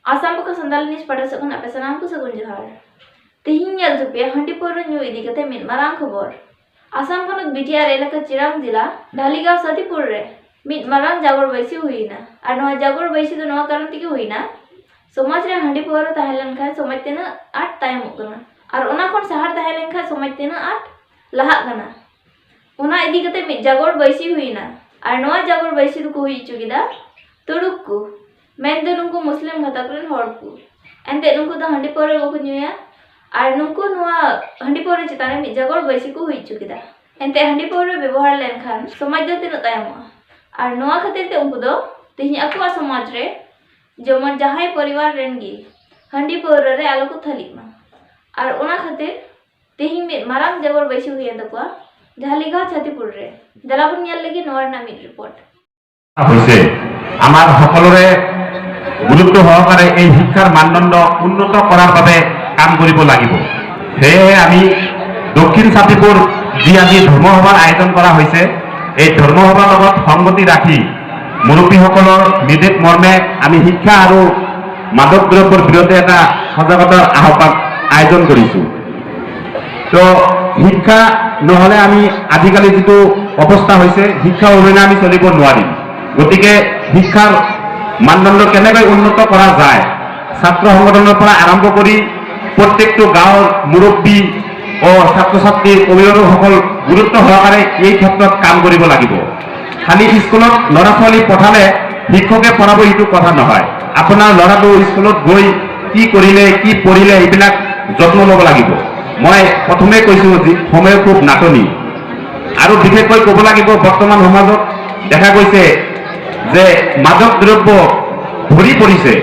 आसाम पका संदाल न्यूज पाटा सेद खन आपे सानाम को सगुन जोहार। तेहिन नेल हचो पेया हांडी पाउरा ᱧᱩ इदी कते मिद मारांग खबर। आसाम पनत बीटीआर एलाका चिरांग जिला ढालीगांव साथीपुर रे मिद मारांग जागोर बैसी हुईना और नोआ जागोर बैसी दो नोआ कारण तेगे हुईना समाज रे हांडी पाउरा ताहें लेनखान समाज तिना आट तायमोग कना और ओना खन सहार ताहें लेनखान समाज तिना आट लाहाग कना ओना इदी कते मिद जागोर बैसी हुईना और नोआ जागोर बैसी दो को हुई हचो केदा तुड़ुक को मेन दो नुकु मुस्लिम घातक रेन हड़ को एनते नुकु दो हांडी पाउरा बाको ᱧᱩᱭᱟ और नुकु नोआ हांडी पाउरा चेतान रे मिद जागोर बैसी को हुई हचो केदा एनते हांडी पाउरा व्यवहार लेनखान समाज दो तिना तायमोगा और नोआ खातिर ते उनकु दो तेहिñ आकोआ समाज रे जेमन जहाय परिवार रेन गे हांडी पाउरा रे आलो को थालिक मा और ओना खातिर तेहिñ मिद मारांग जागोर बैसी हुयेन ताकोआ ढालीगांव छातीपुर रे देला बन नेल लगी नोआ रेना मिद रिपोर्ट। হৈছে আমাৰ সকলোৰে গুৰুত্ব সহকাৰে এই শিক্ষাৰ মানদণ্ড উন্নত কৰাৰ বাবে কাম কৰিব লাগিব। সেয়েহে আমি দক্ষিণ ছাতিপুৰ যি আজি ধৰ্মসভাৰ আয়োজন কৰা হৈছে, এই ধৰ্মসভাৰ লগত সংগতি ৰাখি মুৰব্বীসকলৰ নিৰ্দেশ মৰ্মে আমি শিক্ষা আৰু মাদক দ্ৰব্যৰ বিৰুদ্ধে এটা সজাগতাৰ আহ্বান আয়োজন কৰিছোঁ। তো শিক্ষা নহ'লে আমি আজিকালি যিটো অৱস্থা হৈছে, শিক্ষা অবিহনে আমি চলিব নোৱাৰিম। গতিকে শিক্ষাৰ মানদণ্ড কেনেকৈ উন্নত কৰা যায়, ছাত্ৰ সংগঠনৰ পৰা আৰম্ভ কৰি প্ৰত্যেকটো গাঁৱৰ মুৰব্বী ও ছাত্ৰ ছাত্ৰীৰ অভিভাৱকসকল গুৰুত্ব সহকাৰে এই ক্ষেত্ৰত কাম কৰিব লাগিব। খালি স্কুলত ল'ৰা ছোৱালী পঠালে শিক্ষকে পঢ়াব এইটো কথা নহয়। আপোনাৰ ল'ৰাটো স্কুলত গৈ কি কৰিলে, কি পঢ়িলে, এইবিলাক যত্ন ল'ব লাগিব। মই প্ৰথমে কৈছোঁ যে সময়ৰ খুব নাটনি আৰু বিশেষকৈ ক'ব লাগিব, বৰ্তমান সমাজত দেখা গৈছে যে মাদক দ্ৰব্য ভৰি পৰিছে।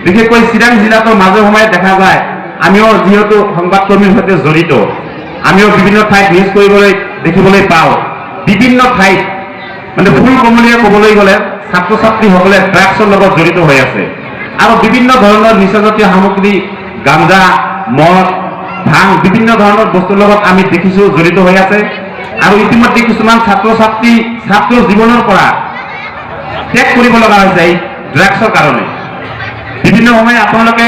বিশেষকৈ চিৰাং জিলাতো মাজে সময়ে দেখা যায়। আমিও যিহেতু সংবাদকৰ্মীৰ সৈতে জড়িত, আমিও বিভিন্ন ঠাইত নিউজ কৰিবলৈ দেখিবলৈ পাওঁ। বিভিন্ন ঠাইত মানে ফুল কমলীয়া ক'বলৈ গ'লে ছাত্ৰ ছাত্ৰীসকলে ড্ৰাগছৰ লগত জড়িত হৈ আছে আৰু বিভিন্ন ধৰণৰ নিচাজাতীয় সামগ্ৰী, গাঞ্জা, মদ, ভাং, বিভিন্ন ধৰণৰ বস্তুৰ লগত আমি দেখিছোঁ জড়িত হৈ আছে। আৰু ইতিমধ্যে কিছুমান ছাত্ৰ ছাত্ৰী ছাত্ৰ জীৱনৰ পৰা ত্যাগ কৰিব লগা হৈছে এই ড্ৰাগছৰ কাৰণে। বিভিন্ন সময় আপোনালোকে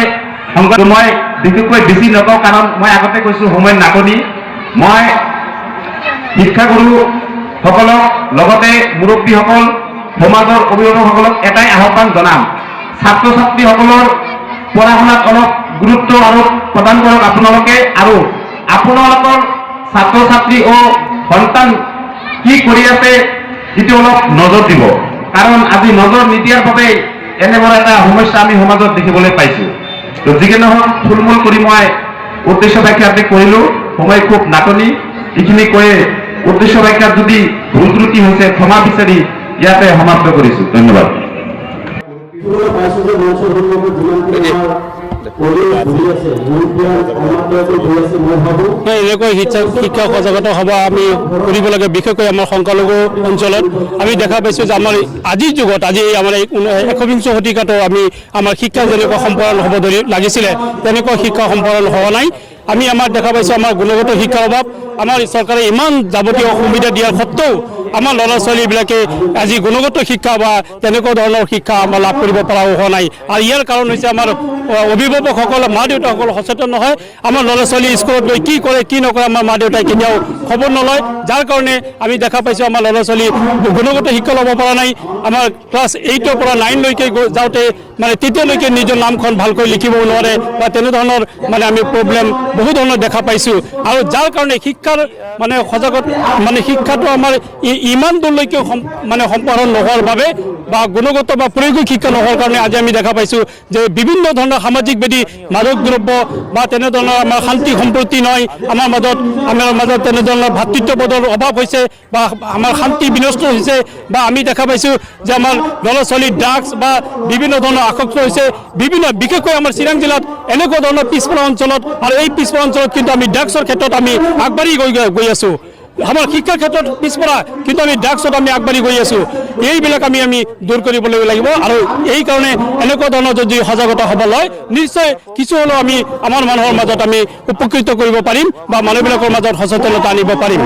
সংবাদ, মই বিশেষকৈ বেছি নকওঁ, কাৰণ মই আগতে কৈছোঁ সময় নাটনি। মই শিক্ষাগুৰুসকলক লগতে মুৰব্বীসকল, সমাজৰ অভিভাৱকসকলক এটাই আহ্বান জনাম, ছাত্ৰ ছাত্ৰীসকলৰ পঢ়া শুনাত অলপ গুৰুত্ব আৰোপ প্ৰদান কৰক আপোনালোকে আৰু আপোনালোকৰ ছাত্ৰ ছাত্ৰী ও সন্তান কি কৰি আছে সেইটো অলপ নজৰ দিব। কাৰণ আজি নজৰ নিদিয়াৰ বাবে এনেবোৰ এটা সমস্যা আমি সমাজত দেখিবলৈ পাইছোঁ। তো যিকি নহওক, থুলমূল কৰি মই উদ্দেশ্য ব্যাখ্যা কৰিলোঁ। সময় খুব নাটনি। এইখিনি কৈয়ে উদ্দেশ্য ব্যাখ্যাত যদি ভুল ত্ৰুটি হৈছে ক্ষমা বিচাৰি ইয়াতে সমাপ্ত কৰিছোঁ। ধন্যবাদ। পাইছোঁ যে মঞ্চৰ সন্মুখত যিমানখিনি আমাৰ পৰিৱেশ বহি আছে, মুৰব্বীয়ান অমাত্যটো বহি আছে, মই ভাবোঁ এনেকৈ শিক্ষা সজাগতা সভা আমি কৰিব লাগে। বিশেষকৈ আমাৰ সংখ্যালঘু অঞ্চলত আমি দেখা পাইছোঁ যে আমাৰ আজিৰ যুগত, আজি আমাৰ এই 21শ শতিকাতো আমি আমাৰ শিক্ষা যেনেকুৱা সম্প্ৰসাৰণ হ'ব ধৰি লাগিছিলে, তেনেকুৱা শিক্ষা সম্প্ৰসাৰণ হোৱা নাই। আমি আমাৰ দেখা পাইছোঁ আমাৰ গুণগত শিক্ষাৰ অভাৱ। আমাৰ চৰকাৰে ইমান যাৱতীয় সুবিধা দিয়াৰ সত্ত্বেও আমাৰ ল'ৰা ছোৱালীবিলাকে আজি গুণগত শিক্ষা বা তেনেকুৱা ধৰণৰ শিক্ষা আমাৰ লাভ কৰিব পৰা হোৱা নাই। আৰু ইয়াৰ কাৰণ হৈছে আমাৰ অভিভাৱকসকল, মা দেউতাসকল সচেতন নহয়। আমাৰ ল'ৰা ছোৱালী স্কুলত গৈ কি কৰে, কি নকৰে, আমাৰ মা দেউতাই কেতিয়াও খবৰ নলয়। যাৰ কাৰণে আমি দেখা পাইছোঁ আমাৰ ল'ৰা ছোৱালী গুণগত শিক্ষা ল'ব পৰা নাই। আমাৰ ক্লাছ 8ৰ পৰা 9লৈকে যাওঁতে মানে তেতিয়ালৈকে নিজৰ নামখন ভালকৈ লিখিব নোৱাৰে বা তেনেধৰণৰ মানে আমি প্ৰব্লেম বহু ধৰণৰ দেখা পাইছোঁ। আৰু যাৰ কাৰণে শিক্ষাৰ মানে সজাগত মানে শিক্ষাটো আমাৰ ইমান দূৰলৈকে মানে সম্প্ৰসাৰণ নোহোৱাৰ বাবে বা গুণগত বা প্ৰায়োগিক শিক্ষা নোহোৱাৰ কাৰণে আজি আমি দেখা পাইছোঁ যে বিভিন্ন ধৰণৰ সামাজিক ব্যাধি, মাদক দ্ৰব্য বা তেনেধৰণৰ আমাৰ শান্তি সম্প্ৰীতি নহয় আমাৰ মাজত তেনেধৰণৰ ভাতৃত্ববোধৰ অভাৱ হৈছে বা আমাৰ শান্তি বিনষ্ট হৈছে বা আমি দেখা পাইছোঁ যে আমাৰ ল'ৰা ছোৱালী ড্ৰাগছ বা বিভিন্ন ধৰণৰ আসক্ত হৈছে। বিভিন্ন বিশেষকৈ আমাৰ চিৰাং জিলাত এনেকুৱা ধৰণৰ পিছপৰা অঞ্চলত আৰু এই পিছপৰা অঞ্চলত কিন্তু আমি ড্ৰাগছৰ ক্ষেত্ৰত আমি আগবাঢ়ি গৈ গৈ আছোঁ। আমাৰ শিক্ষাৰ ক্ষেত্ৰত পিছপৰা, কিন্তু আমি ড্ৰাগছত আমি আগবাঢ়ি গৈ আছোঁ। এইবিলাক আমি আমি দূৰ কৰিবলৈ লাগিব আৰু এই কাৰণে এনেকুৱা ধৰণৰ যদি সজাগতা সভা লয়, নিশ্চয় কিছু হ'লেও আমি আমাৰ মানুহৰ মাজত আমি উপকৃত কৰিব পাৰিম বা মানুহবিলাকৰ মাজত সচেতনতা আনিব পাৰিম।